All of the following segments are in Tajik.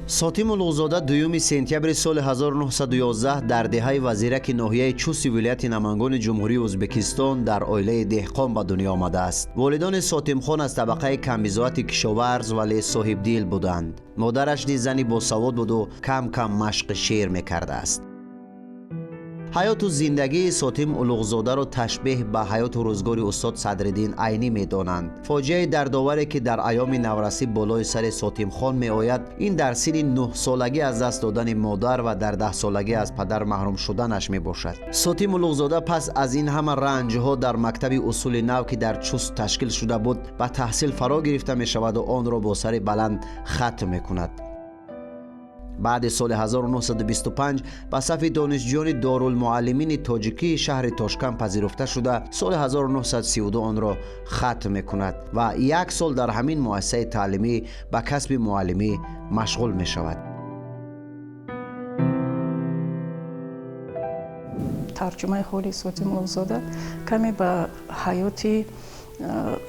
Сотим Улуғзода 2 сентябри соли 1911 дар деҳаи Вазираки ноҳияи Чуси вилояти Намангони Ҷумҳурии Ӯзбекистон дар оилаи деҳқон ба дунё омадааст. Волидони Сотимхон аз табақаи камбизоати кишоварз, вале соҳибдил буданд. Модараш низ зани босавод буду кам-кам машқи шеър мекардааст. Ҳаёту зиндагии Сотим Улуғзодаро ташбеҳ ба ҳаёту рӯзгори устод Садриддин Айнӣ медонанд. Фоҷиаи дардоваре, ки дар айёми наврасӣ болои сари Сотимхон меояд, ин дар синни 9-солагӣ аз даст додани модар ва дар 10-солагӣ аз падар маҳрум шуданаш мебошад. Сотим Улуғзода пас аз ин ҳама ранҷҳо дар мактаби усули нав, ки дар Чуст ташкил шуда буд, ба таҳсил фаро гирифта мешаваду онро бо сари баланд хатм мекунад. Баъди соли 1925 ба сафи донишҷӯёни Дорулмуаллимини тоҷикии шаҳри Тошканд пазируфта шуда, соли 1932 онро хатм мекунад ва як сол дар ҳамин муассисаи таълимӣ ба касби муаллимӣ машғул мешавад. Тарҷумаи ҳоли Сотим Улуғзода каме ба ҳаёти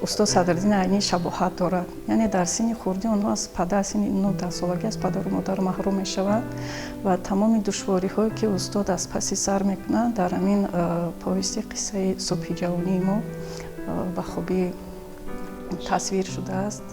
устод Садриддин Айнӣ шабоҳат дорад. Яъне дар синни хурдӣ онҳо аз падар, синни 9-10 солагӣ, аз падару модар маҳрум мешаванд ва тамоми душвориҳое, ки устод аз паси сар мекунанд, дар ҳамин повести қиссаи субҳи ҷавонии мо ба хубӣ тасвир шудааст.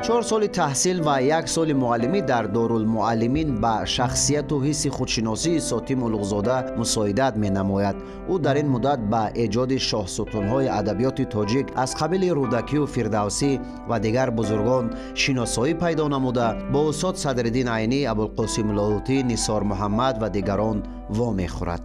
4 соли таҳсил ва як соли муаллимӣ дар Дорулмуаллимин ба шахсияту ҳисси худшиносии Сотим Улуғзода мусоидат менамояд. Ӯ дар ин муддат ба эҷоди шоҳсутунҳои адабиёти тоҷик аз қабили Рӯдакию Фирдавсӣ ва дигар бузургон шиносоӣ пайдо намуда, бо устод Садриддин Айнӣ, Абулқосим Лоҳутӣ, Нисор Муҳаммад ва дигарон вомехӯрад.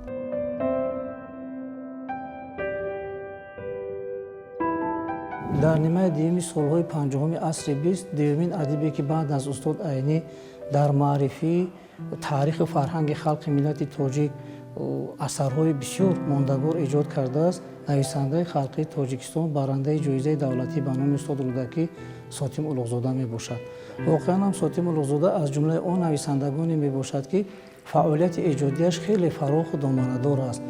Дар нимаи дуюми солҳои 50-уми асри бист дуюмин адибе, ки баъд аз устод Айнӣ дар маърифии таъриху фарҳанги халқи миллати тоҷик асарҳои бисёр мондагор эҷод кардааст, нависандаи халқии Тоҷикистон, барандаи ҷоизаи давлатӣ ба номи устод Рӯдакӣ Сотим Улуғзода мебошад. Воқеан ҳам, Сотим Улуғзода аз ҷумлаи он нависандагоне мебошад, ки фаъолияти эҷодияш хеле фароху доманадор аст.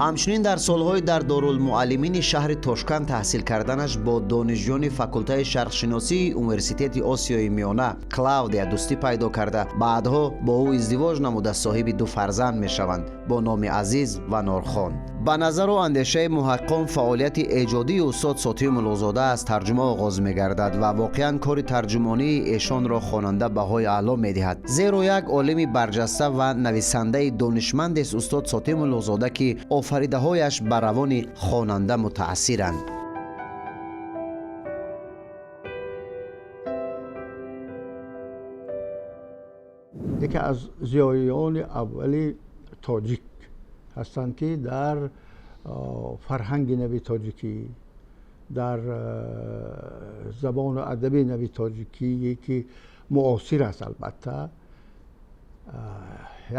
Ҳамчунин дар солҳои дар Дорулмуаллимини шаҳри Тошканд таҳсил карданаш бо донишҷӯёни факултаи шарқшиносии Университети Осиёи Миёна Клавдия дӯстӣ пайдо карда, баъдҳо бо ӯ издивоҷ намуда, соҳиби ду фарзанд мешаванд бо номи Азиз ва Норхон. Ба назару андешаи муҳаққиқон, фаъолияти эҷодии устод Сотим Улуғзода аз тарҷума оғоз мегардад ва воқеан кори тарҷумонии эшонро хонанда баҳои аъло медиҳад, зеро як олими барҷаста ва нависандаи донишмандест устод Сотим Улуғзода, ки офаридаҳояш ба равони хонанда мутаассиранд. Яке аз зиёиёни аввали тоҷик ҳастанд, ки дар фарҳанги нави тоҷикӣ, дар забону адаби нави тоҷикӣ, ки муосир аст, албатта,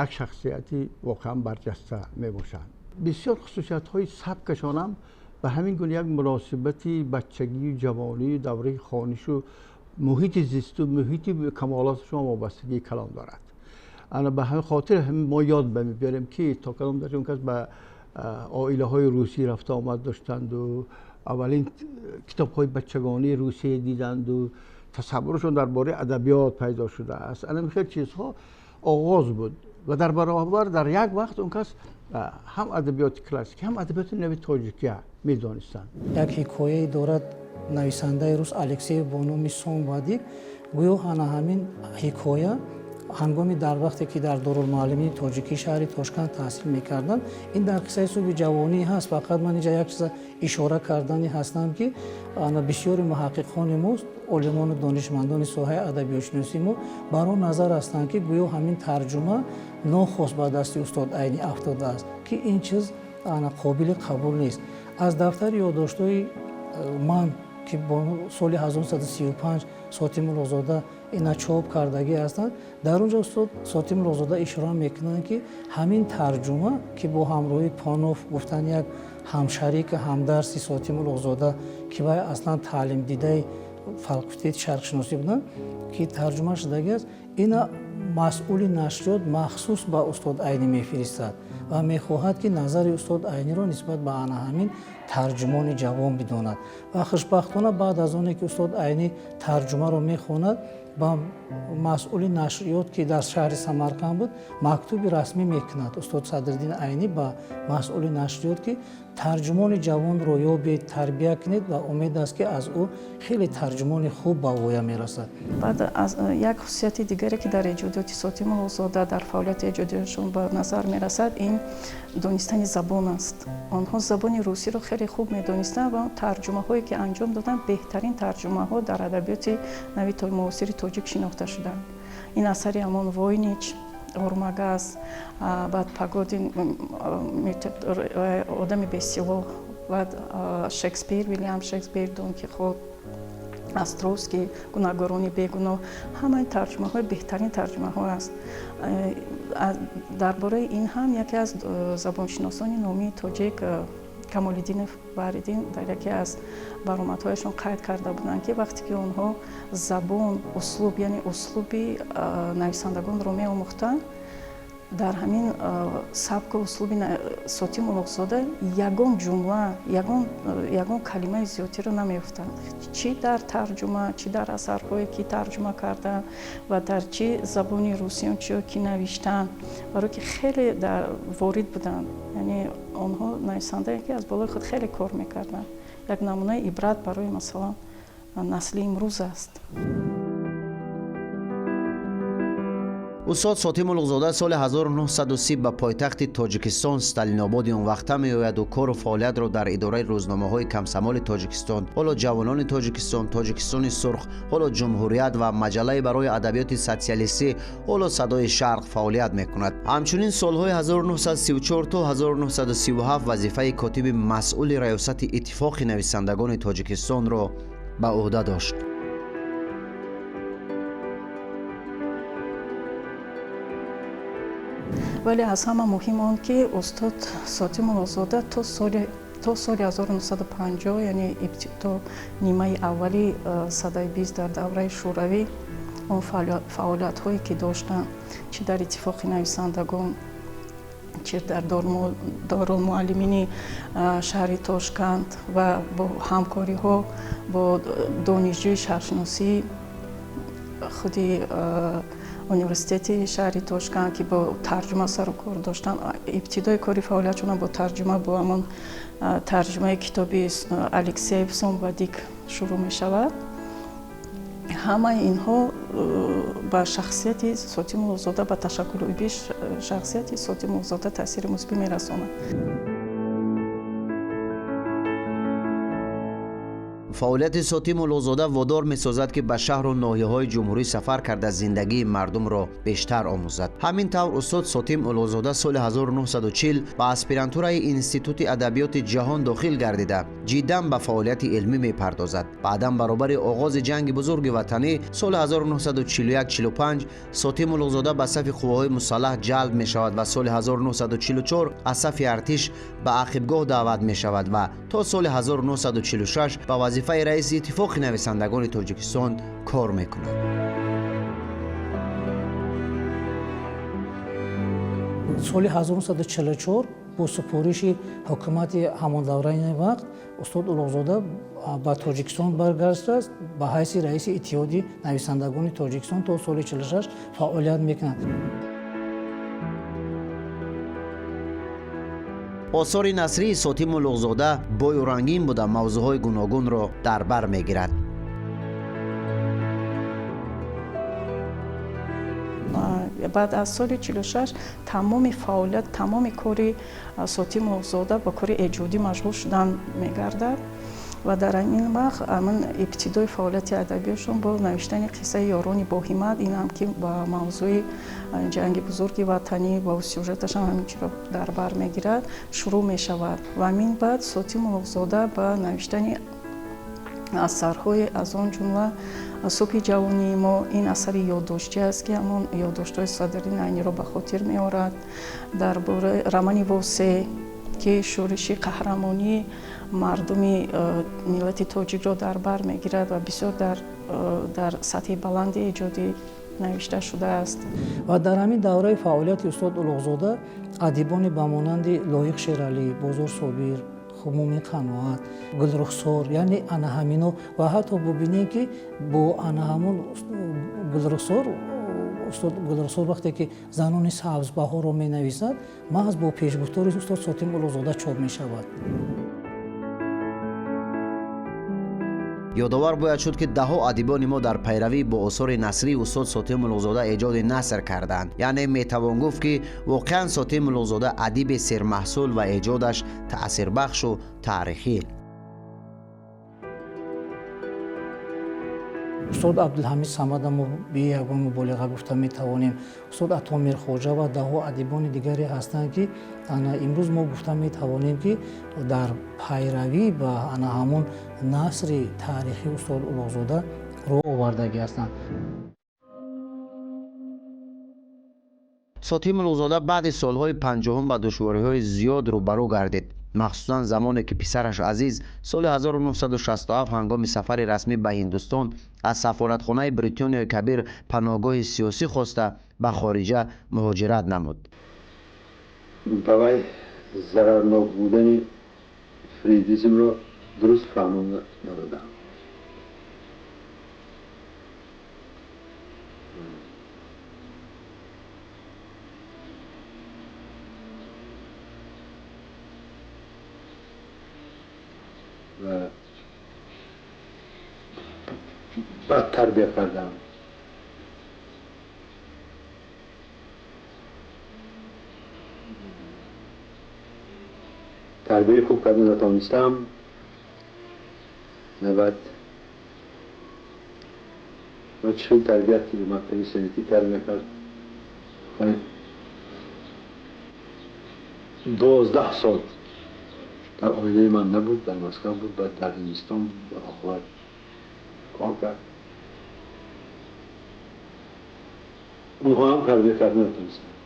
як шахсияти воқеан барҷаста мебошанд. Бисёр хусусиятҳои сабкашонам ба ҳамин гуна як муносибати бачагию ҷавонию давраи хонишу муҳити зисту муҳити камолоташон вобастагии калон дорад. Ана ба ҳамин хотир мо ёд мебиёрем, ки то кадом дараҷа он кас ба оилаҳои русӣ рафта омад доштанду аввалин китобҳои бачагонии Русия диданду тасаввуршон дар бораи адабиёт пайдо шудааст. Ана хел чизҳо оғоз буд ва дар баробар дар як вақт он кас ҳам адабиёти классикӣ, ҳам адабиёти нави тоҷикия медонистанд. Як ҳикояе дорад нависандаи рус Алексеев бо номи Сом ва Дик. Гӯё ана ҳамин ҳикоя ҳангоми дар вақте ки дар Дорулмуаллимини тоҷикии шаҳри Тошканд таҳсил мекарданд, ин дар қиссаи субҳи ҷавонӣ ҳаст. Фақат ман инҷа як чиза ишора кардани ҳастам, ки ана бисёри муҳаққиқони мо, олимону донишмандони соҳаи адабиётшиносии мо бар он назар ҳастанд, ки гӯё ҳамин тарҷума нохост ба дасти устод Айнӣ афтодааст, ки ин чиз ана қобили қабул нест. Аз дафтари ёддоштҳои ман, ки бо соли 1935 Сотим Улуғзода ина чоп кардагӣ ҳастанд, дар он ҷо устод Сотим Улуғзода ишора мекунанд, ки ҳамин тарҷума, ки бо ҳамроҳии Панов, гуфтан, як ҳамшарики ҳамдарси Сотим Улуғзода, ки вай аслан таълимдидаи факултети шарқшиносӣ буданд, ки тарҷума шудагӣ аст, ина Масъули нашриёт махсус ба устод Айнӣ мефиристад ва мехоҳад, ки назари устод Айниро нисбат ба ана ҳамин тарҷумони ҷавон бидонад. Ва хушбахтона, баъд аз оне ки устод Айнӣ тарҷумаро мехонад, ба масъули нашриёт, ки дар шаҳри Самарқанд буд, мактуби расмӣ мекунад устод Садриддин Айнӣ ба масъули нашриёт, ки тарҷумони ҷавонро ёбед, тарбия кунед ва умед аст, ки аз ӯ хеле тарҷумони хуб ба воя мерасад. Баъд аз як хусусияти дигаре, ки дар эҷодиёти Сотим Улуғзода, дар фаъолияти эҷодиашон ба назар мерасад, ин донистани забон аст. Онҳо забони русиро хеле хуб медонистанд ва тарҷумаҳое, ки анҷом доданд, беҳтарин тарҷумаҳо дар адабиёти нави муосири тоҷик шинохта шуданд. Ин асари ҳамон Войнич, Ормагаз, баъд Погодин, Одами бесилоҳ, баъд Шекспир, Вилям Шекспир, Дон Кихот, Островский, Гунаҳгорони бегуноҳ. Ҳамаи тарҷумаҳои беҳтарин тарҷумаҳо аст. Дар бораи ин ҳам яке аз забоншиносони номии тоҷик, Камолиддинов Баҳриддин, дар яке аз баромадҳояшон қайд карда буданд, ки вақте ки онҳо забон, услуб, яъне услуби нависандагонро меомӯхтанд, дар ҳамин сабку услуби Сотим Улуғзода ягон ҷумла, ягон калимаи зиёдтиро намеёфтанд, чӣ дар тарҷума, чӣ дар асарҳое, ки тарҷума карданд, ва дар чӣ забони русиён чиё ки навиштанд, барое ки хеле ворид буданд. Яъне онҳо нависандае, ки аз болои худ хеле кор мекарданд, як намунаи ибрат барои, масалан, насли имрӯз аст. Устод Сотим Улуғзода соли 1930 ба пойтахти Тоҷикистон, Сталинободи онвақта меояду кору фаъолиятро дар идораи рӯзномаҳои Комсомоли Тоҷикистон, ҳоло Ҷавонони Тоҷикистон, Тоҷикистони сурх, ҳоло Ҷумҳурият, ва маҷаллаи барои адабиёти социалистӣ, ҳоло Садои Шарқ, фаъолият мекунад. Ҳамчунин солҳои 1934 то 1937 вазифаи котиби масъули раёсати Иттифоқи нависандагони Тоҷикистонро ба ӯҳда дошт. Вале аз ҳама муҳим он, ки устод Сотим Улуғзода то соли 1950, яъне то нимаи аввали садаи бист, дар давраи шӯравӣ он фаъолиятҳое, ки доштанд, чӣ дар Иттифоқи нависандагон, чӣ дар Дорулмуаллимини шаҳри Тошканд ва бо ҳамкориҳо бо донишҷӯи шаҳршиносии худи университети шаҳри Тошканд, ки бо тарҷума сару кор доштанд, ибтидои кори фаъолиятшонам бо тарҷума, бо ҳамон тарҷумаи китоби Алексеев Сом ва Дик шурӯъ мешавад. Ҳамаи инҳо ба шахсияти Сотим Улуғзода, ба ташаккулёбии шахсияти Сотим Улуғзода таъсири мусбӣ мерасонад. Фаъолияти Сотим Улуғзода водор месозад, ки ба шаҳру ноҳияҳои ҷумҳурӣ сафар карда, зиндагии мардумро бештар омӯзад. Ҳамин тавр, устод Сотим Улуғзода соли 1940 ба аспирантураи Институти адабиёти ҷаҳон дохил гардида, ҷиддан ба фаъолияти илмӣ мепардозад. Баъдан, баробари оғози Ҷанги Бузурги Ватанӣ соли 1941-45, Сотим Улуғзода ба сафи қувваҳои мусаллаҳ ҷалб мешавад ва соли 1944 аз сафи артиш ба ақибгоҳ даъват мешавад ва то соли 1946 ба вазифаи раиси Иттифоқи нависандагони Тоҷикистон кор мекунад. Соли 1944 бо супориши ҳукумати ҳамон давраи вақт устод Улуғзода ба Тоҷикистон баргаштааст, ба ҳайси раиси Иттиҳоди нависандагони Тоҷикистон то соли 46 фаъолият мекунад. Осори насрии Сотим Улуғзода бою рангин буда, мавзӯъҳои гуногунро дар бар мегирад. Баъд аз соли 46 тамоми фаъолият, тамоми кори Сотим Улуғзода ба кори эҷодӣ машғул шудан мегардад ва дар ҳамин вақт ҳамин ибтидои фаъолияти адабиёшон бо навиштани қиссаи Ёрони боҳимат, ин ҳам ки ба мавзӯи Ҷанги Бузурги Ватанӣ ва сюжеташам ҳамин чиро дар бар мегирад, шурӯъ мешавад. Ва мин баъд Сотим Улуғзода ба навиштани асарҳои, аз он ҷумла Субҳи ҷавонии мо, ин асари ёддоштӣ аст, ки ҳамон ёддоштҳои Садриддин Айниро ба хотир меорад, дар бораи романи Восе, ки шӯриши қаҳрамонии мардуми миллати тоҷикро дар бар мегирад ва бисёр дар сатҳи баланди эҷодӣ. Навишта шудааст. Ва дар ҳамин давраи фаъолияти устод Улуғзода адибоне ба монанди Лоиқ Шералӣ, Бозор Собир, Мумин Қаноат, Гулрухсор, яъне ана ҳамино, ва ҳатто бубинем, ки бо ана ҳамун Гулрухсор, устод Гулрухсор вақте ки «Занони сабзбаҳорро» менависад, маҳз бо пешгуфтори устод Сотим Улуғзода чоп мешавад. Ёдовар бояд шуд, ки даҳо адибони мо дар пайравӣ бо осори насрии устод Сотим Улуғзода эҷоди наср карданд. Яъне метавон гуфт, ки воқеан Сотим Улуғзода адиби сермаҳсул ва эҷодаш таъсирбахшу таърихӣ. Устод Абдулҳамид Самада мо бе ягон муболиға гуфта метавонем, устод Ато Мирхоҷа ва даҳо адибони дигаре ҳастанд, ки ана имрӯз мо гуфта метавонем, ки дар пайравӣ ба ана ҳамон насри таърихии устод Улуғзода роҳ овардагӣ ҳастанд. Сотим Улуғзода баъди солҳои 50-ум ба душвориҳои зиёд рӯбарӯ гардид, махсусан замоне ки писараш Азиз соли 1967 ҳангоми сафари расмӣ ба Ҳиндустон аз сафоратхонаи Бритониёи Кабир паноҳгоҳи сиёсӣ хоста, ба хориҷа муҳоҷират намуд. Ба вай зарарнок будани фрейдизмро дуруст фаҳмонда надодам. Ва бад тарбия кардам. Тарбияи хуб карда натавонистам. Баъд ва чӣ хел тарбият, ки мактаби советӣ тарбия кард, 12 сол дар оилаи ман набуд, дар Москва буд, баъд дар Ҳиндистон буд, оқибат кор кард. Онҳоам тарбия карда натавонистанд.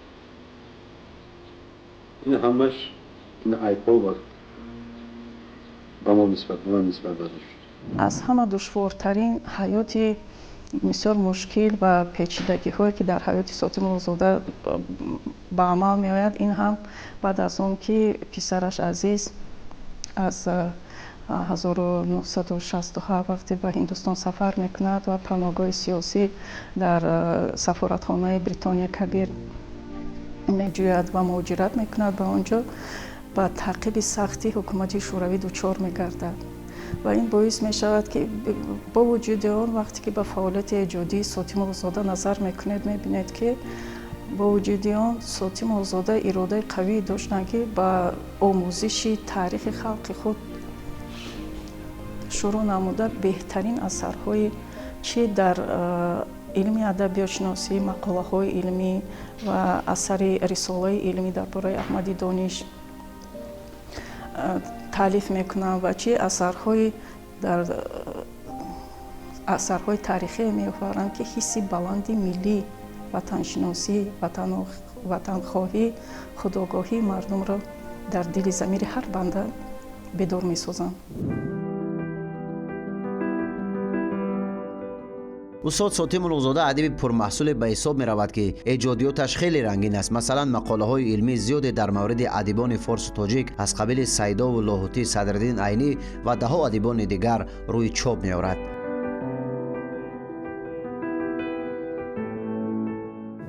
Ин ҳамаш ин айбҳо ба мо нисбат, ба ман нисбат дода шуд. Аз ҳама душвортарин ҳаёти бисёр мушкил ва печидагиҳое, ки дар ҳаёти Сотим Улуғзода ба амал меояд, ин ҳам баъд аз он ки писараш Азиз аз 1967 вақте ба Ҳиндустон сафар мекунад ва паноҳгоҳи сиёсӣ дар сафоратхонаи Бритония Кабир меҷӯяд ва муҳоҷират мекунад ба он ҷо, ба таъқиби сахти ҳукумати Шӯравӣ дучор мегардад. Ва ин боис мешавад, ки бо вуҷуди он, вақте ки ба фаъолияти эҷодии Сотим Улуғзода назар мекунед, мебинед, ки бо вуҷуди он Сотим Улуғзода иродаи қавӣ доштанд, ки ба омӯзиши таърихи халқи худ шурӯъ намуда, беҳтарин асарҳои чӣ дар илми адабиётшиносӣ, мақолаҳои илмӣ ва асари рисолаи илмӣ дар бораи Аҳмади Дониш таълиф мекунанд ва чӣ асарҳои дар асарҳои таърихие меофаранд, ки ҳисси баланди миллӣ, ватаншиносӣ, ватанхоҳӣ, худогоҳии мардумро дар дили замири ҳар банда бедор месозанд. Устод Сотим Улуғзода адиби пурмаҳсуле ба ҳисоб меравад, ки эҷодиёташ хеле рангин аст. Масалан, мақолаҳои илмии зиёде дар мавриди адибони форсу тоҷик аз қабили Сайдову Лоҳутӣ, Садриддин Айнӣ ва даҳо адибони дигар рӯи чоп меорад.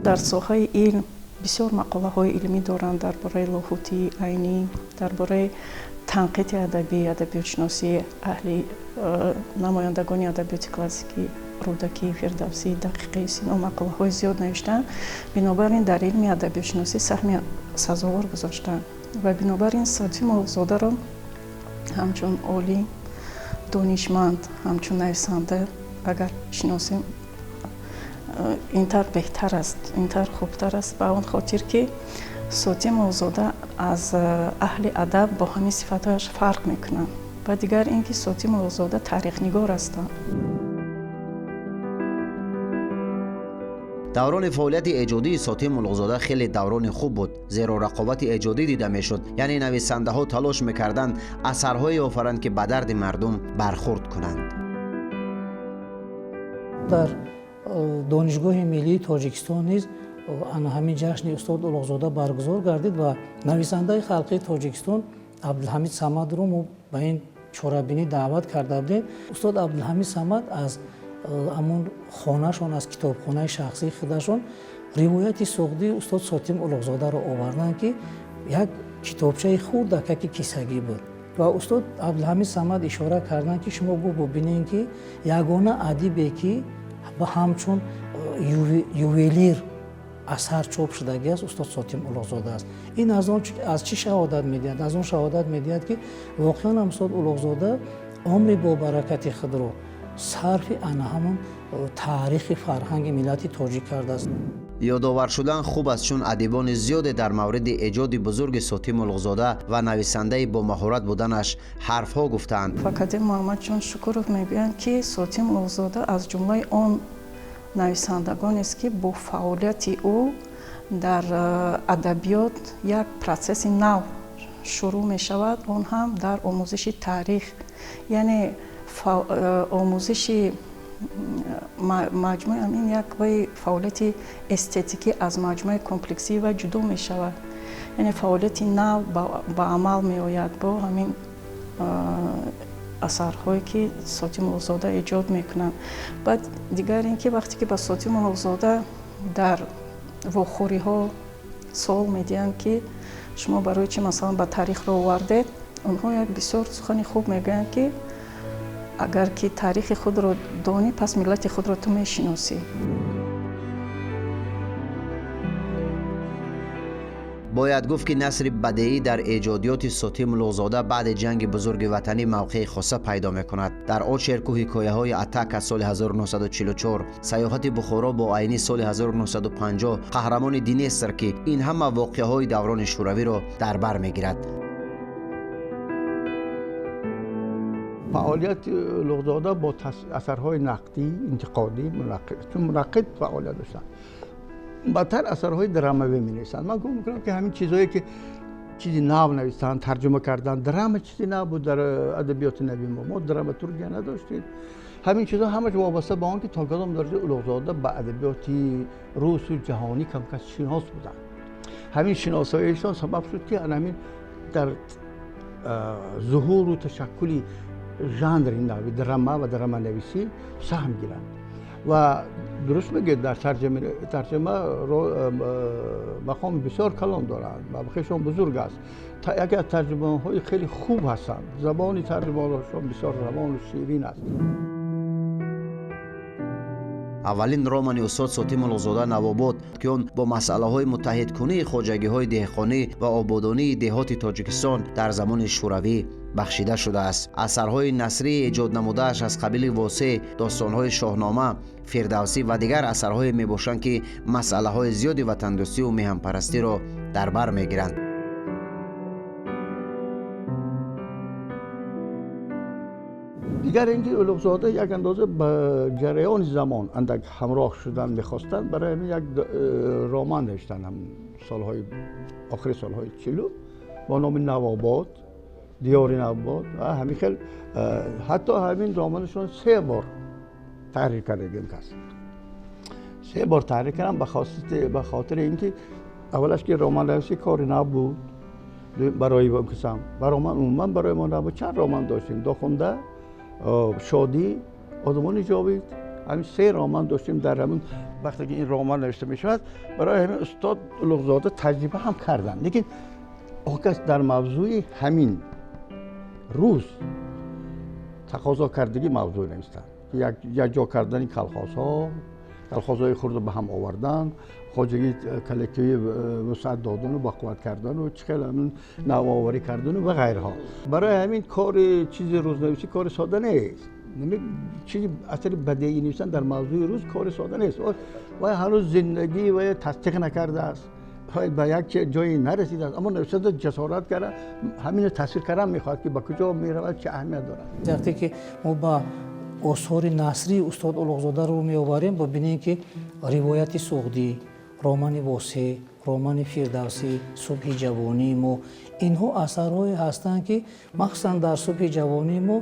Дар соҳаи илм бисёр мақолаҳои илмӣ доранд дар бораи Лоҳутӣ, Айнӣ, дар бораи танқиди адабӣ, адабиётшиносӣ, аҳли намояндагони адабиёти классикӣ, Рӯдакӣ, Фирдавсӣ, Дақиқӣ, Сино мақолаҳои зиёд навиштаанд. Бинобар ин дар илми адабиётшиносӣ саҳми сазовор гузоштаанд ва бинобар ин Сотим Улуғзодаро ҳамчун олим, донишманд, ҳамчун нависанда агар шиносем, интар беҳтар аст, интар хубтар аст, ба он хотир ки Сотим Улуғзода аз аҳли адаб бо ҳамин сифатҳояш фарқ мекунанд. Ва дигар ин ки Сотим Улуғзода таърихнигор ҳастанд. Даврони фаъолияти эҷодии Сотим Улуғзода хеле даврони хуб буд, зеро рақобати эҷодӣ дида мешуд, яъне нависандаҳо талош мекарданд асарҳое офаранд, ки ба дарди мардум бархӯрд кунанд. Дар Донишгоҳи миллии Тоҷикистон низ ана ҳамин ҷашни устод Улуғзода баргузор гардид ва нависандаи халқии Тоҷикистон Абдулҳамид Самадро мо ба ин чорабинӣ даъват карда будем. Устод Абдулҳамид Самад аз ҳамон хонашон, аз китобхонаи шахсии худашон ривояти суғдии устод Сотим Улуғзодаро оварданд, ки як китобчаи хурдакаки кисагӣ буд. Ва устод Абдулҳамид Самад ишора карданд, ки шумо бубинед, ки ягона адибе, ки ҳамчун ювелир асар чоп шудагӣ аст, устод Сотим Улуғзода аст. Ин аз он аз чӣ шаҳодат медиҳад? Аз он шаҳодат медиҳад, ки воқеан ҳам устод Улуғзода умри бобаракати худро сарфи ана ҳамон таърихи фарҳанги миллати тоҷик кардааст. Ёдовар шудан хуб аст, чун адибони зиёде дар мавриди эҷоди бузурги Сотим Улуғзода ва нависандаи бомаҳорат буданаш ҳарфҳо гуфтаанд. Академик Муҳаммадҷон Шукуров мегӯянд, ки Сотим Улуғзода аз ҷумлаи он нависандагонест, ки бо фаъолияти ӯ дар адабиёт як процесси нав шурӯъ мешавад, он ҳам дар омӯзиши таърих, яъне омӯзиши маҷмӯи ҳамин як вай фаъолияти эстетикӣ аз маҷмӯаи комплексӣ ва ҷудо мешавад, яъне фаъолияти нав ба амал меояд бо ҳамин асарҳое, ки Сотим Улуғзода эҷод мекунанд. Баъд дигар ин ки вақте ки ба Сотим Улуғзода дар вохӯриҳо суол медиҳанд, ки шумо барои чӣ, масалан, ба таърихро овардед, онҳо як бисёр сухани хуб мегӯянд, ки агар ки таърихи худро донӣ, пас миллати худро ту мешиносӣ. Бояд гуфт, ки насри бадеӣ дар эҷодиёти Сотим Улуғзода баъди ҷанги бузурги ватанӣ мавқеи хоса пайдо мекунад. Дар очерку ҳикояҳои «Атака» соли 1944, «Саёҳати Бухоро бо Айнӣ» соли 1950, «Қаҳрамони Днестр», ки ин ҳама воқеаҳои даврони шӯравиро дар бар мегирад. Фаъолияти Улуғзода бо асарҳои нақдӣ, интиқодӣ, чун мунаққид фаъолият доштанд, баъдтар асарҳои драмавӣ менависанд. Ман гумон мекунам, ки ҳамин чизҳое, ки чизи нав навистанд, тарҷума кардан, драма чизи нав буд дар адабиёти нави мо. Мо драматургия надоштем. Ҳамин чизҳо ҳамаш вобаста ба он, ки то кадом дараҷа Улуғзода ба адабиёти русу ҷаҳонӣ камкас шинос буданд. Ҳамин шиносоиашон сабаб шуд, ки ҳамин дар зуҳуру ташаккули жанри нави драма ва драманависӣ саҳм гиранд. Ва дуруст мегӯед, дар тарҷума мақоми бисёр калон доранд, мавқеашон бузург аст. Яке аз тарҷумонҳои хеле хуб ҳастанд. Забони тарҷумонашон бисёр равону ширин аст. Аввалин романи устод Сотим Улуғзода «Навобод», ки он бо масъалаҳои муттаҳидкунии хоҷагиҳои деҳқонӣ ва ободонии деҳоти Тоҷикистон дар замони шӯравӣ бахшида шудааст. Асарҳои насрии эҷод намудааш аз қабили «Восеъ», достонҳои Шоҳнома, Фирдавсӣ ва дигар асарҳое мебошанд, ки масъалаҳои зиёди ватандӯстиву меҳанпарастиро дар бар мегиранд. Дигар ин ки Улуғзода як андоза ба ҷараёни замон андак ҳамроҳ шудан мехостанд. Барои ҳамин як роман навиштанд ҳам солҳои охири солҳои 40 бо номи «Навобод», диёри Навобод. Ҳамин хел ҳатто ҳамин романашон се бор таҳрир кардагим кас, се бор таҳрир кардам, ба хотири ин ки аввалаш ки романнависӣ кори нав буд барои касам ва роман умуман барои мо набуд. Чанд роман доштем: «Дохунда», «Шодӣ», «Одамони ҷовид». Ҳамин се роман доштем дар ҳамин вақте ки ин роман навишта мешавад. Барои ҳамин устод Улуғзода таҷриба ҳам карданд, лекин он кас дар мавзӯи ҳамин рӯз тақозо кардагӣ мавзӯъ навистанд: якҷо кардани колхозҳо, колхозҳои хурдро ба ҳам овардан, хоҷагии коллективӣ вусъат додану бақувват кардану чӣ хел ҳамин навоварӣ кардану ва ғайрҳо. Барои ҳамин кори чизи рӯзнависӣ кори сода нест. Чизи асари бадеӣ навиштан дар мавзӯи рӯз кори сода нест. Вай ҳанӯз зиндагӣ вай тасдиқ накардааст, ба як ҷое нарасидааст, аммо нависанда ҷасорат карда ҳаминро тасвир кардан мехоҳад, ки ба куҷо меравад, чӣ аҳамият дорад. Вақте ки мо ба осори насрии устод Улуғзода рӯ меоварем, бибинем, ки ривояти суғдӣ, романи «Восеъ», Романи Фирдавсӣ «Субҳи ҷавонии мо», инҳо асарҳое ҳастанд, ки махсусан дар «Субҳи ҷавонии мо»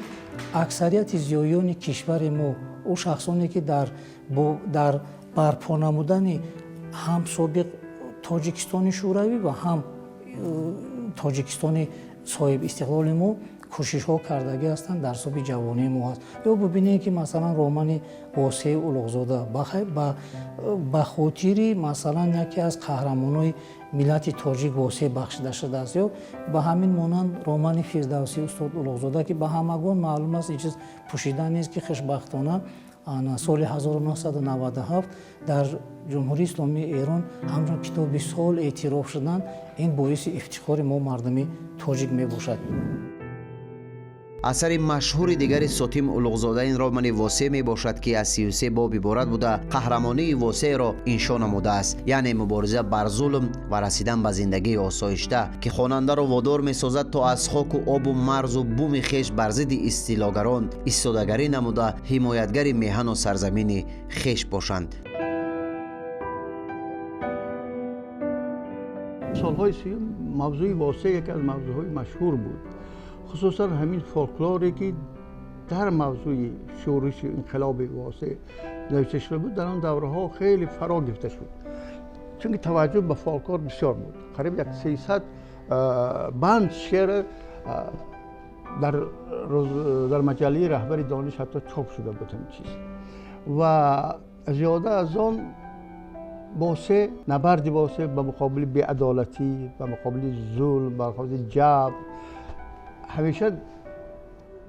аксарияти зиёиёни кишвари мо, ӯ шахсоне, ки дар барпо намудани ҳам собиқ Тоҷикистони Шӯравӣ ва ҳам Тоҷикистони соҳиби истиқлоли мо кӯшишҳо кардагӣ ҳастанд, дар «Субҳи ҷавонии мо» ҳаст. Ё бубинем, ки масалан романи Восеи Улуғзода ба хотири масалан яке аз қаҳрамонои миллати тоҷик Восеъ бахшида шудааст. Ё ба ҳамин монанд романи Фирдавсӣ «Устод Улуғзода», ки ба ҳамагон маълум аст, ин чиз пӯшида нест, ки хушбахтона соли 1997 дар Ҷумҳурии Исломии Эрон ҳамчун китоби сол эътироф шуданд. Ин боиси ифтихори мо, мардуми тоҷик, мебошад. Асари машҳури дигари Сотим Улуғзода ин романи Восеъ мебошад, ки аз 33 боб иборат буда, қаҳрамонии Восеъро иншо намудааст, яъне мубориза бар зулм ва расидан ба зиндагии осоишта, ки хонандаро водор месозад, то аз хоку обу марзу буми хеш бар зидди истилогарон истодагарӣ намуда, ҳимоятгари меҳану сарзамини хеш бошанд. Солҳои сиюм мавзӯи Восеъ яке аз мавзӯъҳои машҳур буд, хусусан ҳамин фолклоре, ки дар мавзӯи шӯриши инқилоби Восеъ навишта шуда буд, дар он давраҳо хеле фаро гирифта шуд, чунки таваҷҷӯҳ ба фолклор бисёр буд. Қариб як 300 банд шеър дар маҷаллаи Раҳбари дониш ҳатто чоп шуда буд ҳамин чиз. Ва зиёда аз он Восеъ, набарди Восеъ ба муқобили беадолатӣ, ба муқобили зулм, ба муқобили ҷабр ҳамеша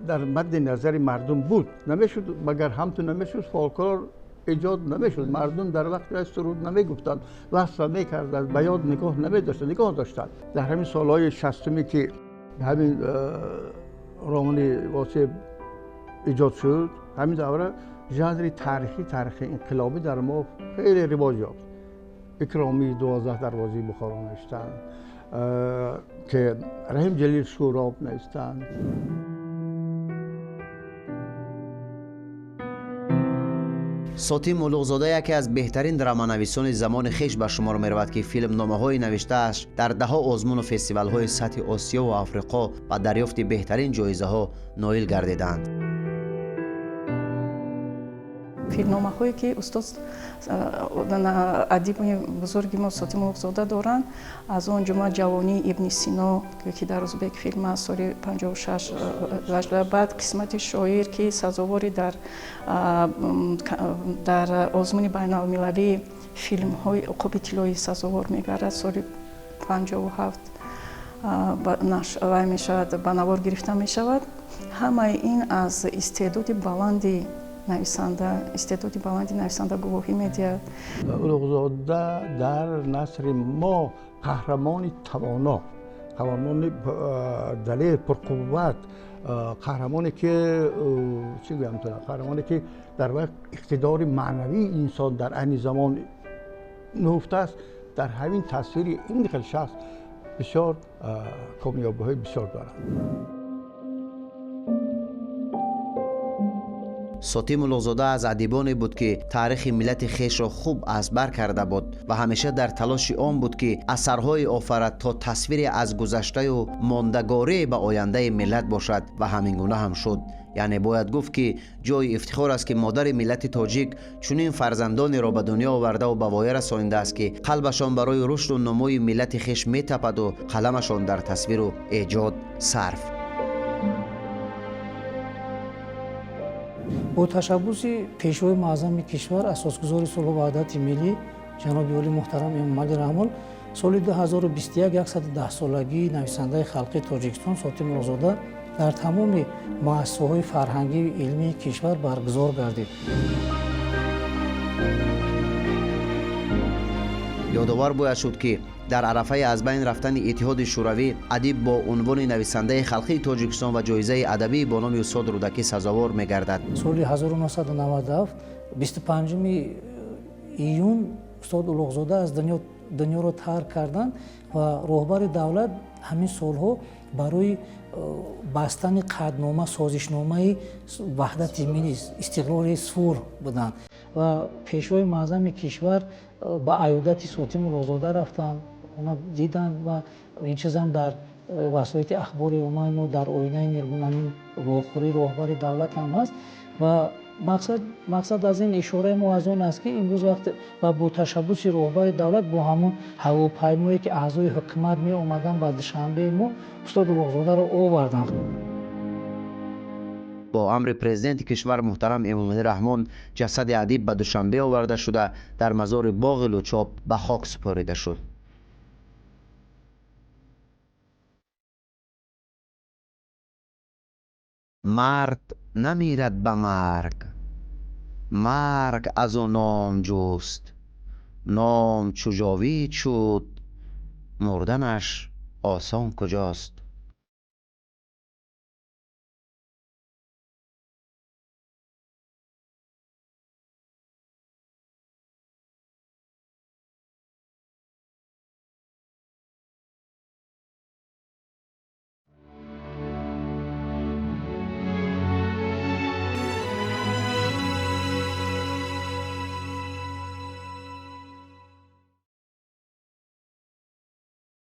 дар мадди назари мардум буд. Намешуд, магар ҳамту намешуд, фолклор эҷод намешуд. Мардум дар вақти суруд намегуфтанд, васф мекарданд, ба ёд нигоҳ намедоштанд, нигоҳ доштанд. Дар ҳамин солҳои шастуме, ки ҳамин романи Восеъ эҷод шуд, ҳамин давра жанри таърихӣ, таърихи инқилобӣ дар мо хеле ривоҷ ёфт. Икромии «12 дарвозаи Бухоро» навиштанд, ки Раҳим Ҷалил «Шӯроб» навиштанд. Сотим Улуғзода яке аз беҳтарин драманависони замони хеш ба шумор меравад, ки филмномаҳои навиштааш дар даҳҳо озмуну фестивалҳои сатҳи Осиёву Африқо ба дарёфти беҳтарин ҷоизаҳо ноил гардиданд. Филмномаҳое, ки устод, адиби бузурги мо Сотим Улуғзода доранд, аз он ҷумла «Ҷавонии Ибни Сино», ки дар Узбекфилм аст, соли 56, баъд «Қисмати шоир», ки сазовори дар озмуни байналмилалии филмҳои Уқоби тиллоӣ сазовор мегардад, соли 57 вай мешавад, ба навор гирифта мешавад. Ҳамаи ин аз истеъдоди баланди нависанда, истеъдоди баланди нависанда гувоҳӣ медиҳад. Улуғзода дар насри мо қаҳрамони тавоно, қаҳрамони далер, пурқувват, қаҳрамоне, ки чӣ гӯям, қаҳрамоне, ки дар вақт иқтидори маънавии инсон дар айни замон нуҳуфта аст. Дар ҳамин тасвири ин хел шахс бисёр комёбиҳои бисёр дорад. Сотим Улуғзода аз адибоне буд, ки таърихи миллати хешро хуб аз бар карда буд ва ҳамеша дар талоши он буд, ки асарҳое офарад, то тасвире аз гузаштаю мондагорие ба ояндаи миллат бошад, ва ҳамин гуна ҳам шуд. Яъне бояд гуфт, ки ҷои ифтихор аст, ки модари миллати тоҷик чунин фарзандонеро ба дунё овардаву ба воя расонидааст, ки қалбашон барои рушду нумӯи миллати хеш метападу қаламашон дар тасвиру эҷод сарф. Бо ташаббуси Пешвои Муаззами кишвар, Асосгузори сулҳу ваҳдати миллӣ, ҷаноби олӣ муҳтарам Эмомалӣ Раҳмон, соли 2021 110-солагии нависандаи халқии Тоҷикистон Сотим Улуғзода дар тамоми муассисаҳои фарҳангию илмии кишвар баргузор гардид. Ёдовар бояд шуд, ки дар арафаи аз байн рафтани Иттиҳоди Шӯравӣ адиб бо унвони нависандаи халқии Тоҷикистон ва ҷоизаи адабӣ бо номи устод Рӯдакӣ сазовор мегардад. Соли 1997, 25 июн, устод Улуғзода аз дунёро тарк карданд ва роҳбари давлат ҳамин солҳо барои бастани қатънома, созишномаи ваҳдати миллӣ, истиқлоли сур буданд ва Пешвои Муаззами кишвар Ба аёдати Сотим Улуғзода рафтанд, она диданд ва ин чизам дар васоити ахбори оммаи мо, дар оинаи ниргун ҳамин вохӯрии роҳбари давлат ҳам ҳаст. Ва мақсад аз ин ишораи мо аз он аст, ки имрӯз вақте ва бо ташаббуси роҳбари давлат бо ҳамон ҳавопаймое, ки аъзои ҳукумат меомаданд ба Душанбеи мо, устод Улуғзодаро оварданд. Бо амри президенти кишвар муҳтарам Эмомалӣ Раҳмон ҷасади адиб ба Душанбе оварда шуда, дар мазори боғи Лучоб ба хок супорида шуд. Мард намирад ба марг, марг аз ӯ ном ҷуст, ном чу ҷовид шуд, мурданаш осон куҷост.